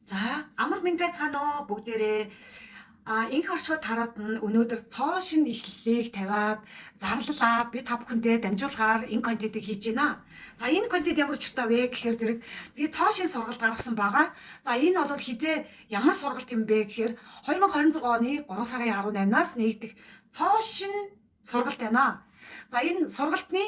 За, амар мэнд байцгаана уу бүгдээрээ. Инх оршихуй тараад нь өнөөдөр цоо шинэ эхлэлийг тавиад зарлалаа. Би та бүхэндээ дамжуулахаар энэ контентыг хийж байна. За, энэ контент ямар учиртай вэ гэхээр зэрэг би цоо шинэ сургалт гаргасан байгаа. За, энэ бол хизээ ямар сургалт юм бэ гэхээр 2026 оны 3 сарын 18-наас нэгдэх цоо шинэ сургалт байна. За, энэ сургалтны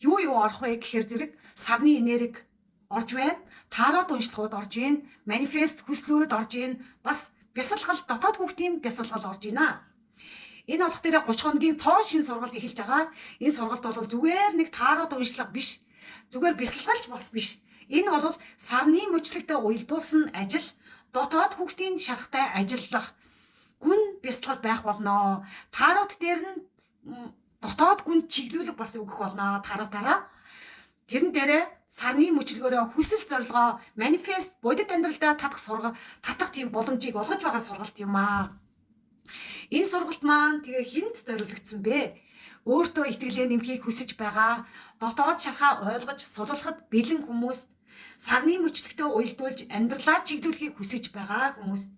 юу юу орох вэ гэхээр зэрэг сарны энерги орж байна. Тарот уншлагууд орж ийн, манифест хүслүүд орж ийн, бас бясалгал, дотоод хүүхдийн бясалгал орж ийна. Энэ болох дээр 30 хоногийн цоо шин сургалт эхэлж байгаа. Энэ сургалт бол зүгээр нэг тарот уншлага биш. Зүгээр бясалгалч бас биш. Энэ бол сарны мөчлөгтэй уялдуулсан ажил, дотоод хүүхдийн шарахтай ажиллах гүн бясалгал байх болно. Тарот дээр нь дотоод гүн чиглүүлэг бас өгөх болно таротаараа. Тэрэн дээрээ сарны мөчлөгөөрөө хүсэл зорилгоо манифест бодит амьдралдаа татах сургал, татах тийм боломжийг олгож байгаа сургалт юм аа. Энэ сургалт маань тэгээ хүнд зориулагдсан бэ? Өөртөө итгэлээ нэмэхийг хүсэж байгаа, дотоод шархаа ойлгож суллахад бэлэн хүмүүст, сарны мөчлөгтөө уялдуулж амьдралаа чиглүүлэхийг хүсэж байгаа хүмүүст,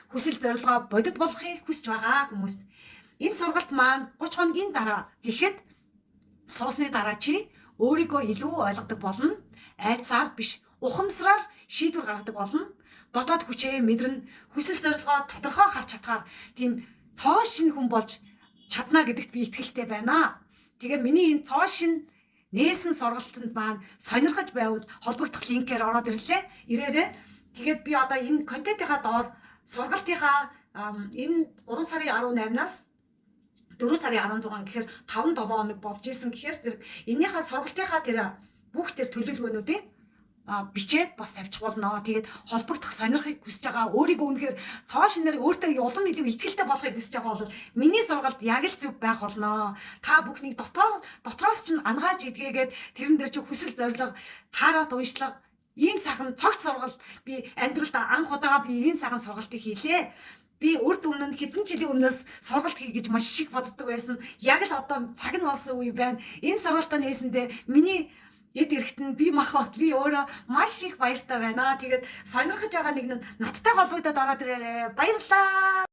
хүсэл зорилгоо бодит болгохыг хүсэж байгаа хүмүүст энэ сургалт маань 30 хоногийн дараа гэхэд суусны дараа чи өөрийгөө илүү ойлгодог болно. Айдсаар биш, ухамсараар шийдвэр гаргадаг болно. Дотоод хүчээ мэдэрнэ, хүсэл зорилгоо тодорхой харж чадхаар тийм цоо шинэ хүн болж чадна гэдэгт би итгэлтэй байна. Тэгээ миний энэ цоо шинэ нээсэн сургалтанд маань сонирхож байвал холбогдох линкээр ороод ирлээ. Ирээрээ. Тэгээд би одоо энэ контентынхаа доор сургалтынхаа энэ 3 сарын 18-наас 4 сарын 16 гэхээр 5 7 хоног болж исэн гэхээр зэрэг эннийхээ сургалтынхаа тэр бүх тэр төлөвлөгөөнүүдийг бичээд бас тавьчих болно. Тэгээд холбогдох сонирхыг хүсэж байгаа, өөрийгөө үнэхээр цоо шинээр өөртөө улам илүү итгэлтэй болохыг хүсэж байгаа бол миний сургалт яг л зөв байх болно. Та бүхнийг дотроос чинь ангааж идгээгээд тэрэн дээр чи хүсэл зорилго, таарат уншлага, ийм сайхан цогц сургалт, би амьдралд анх удаага би ийм сайхан сургалтыг хийлээ. Би урд өмнө нь хэдэн жилийн өмнөөс сургалт хий гэж маш их боддог байсан. Яг л одоо цаг нь болсон үе байна. Энэ сургалтаа нээсэндээ миний эд эрхт нь би махбод би өөрөө маш их баяртай байна. Тэгээд сонирхож байгаа нэг нь надтай холбогдоод ороод ирээрэй. Баярлалаа.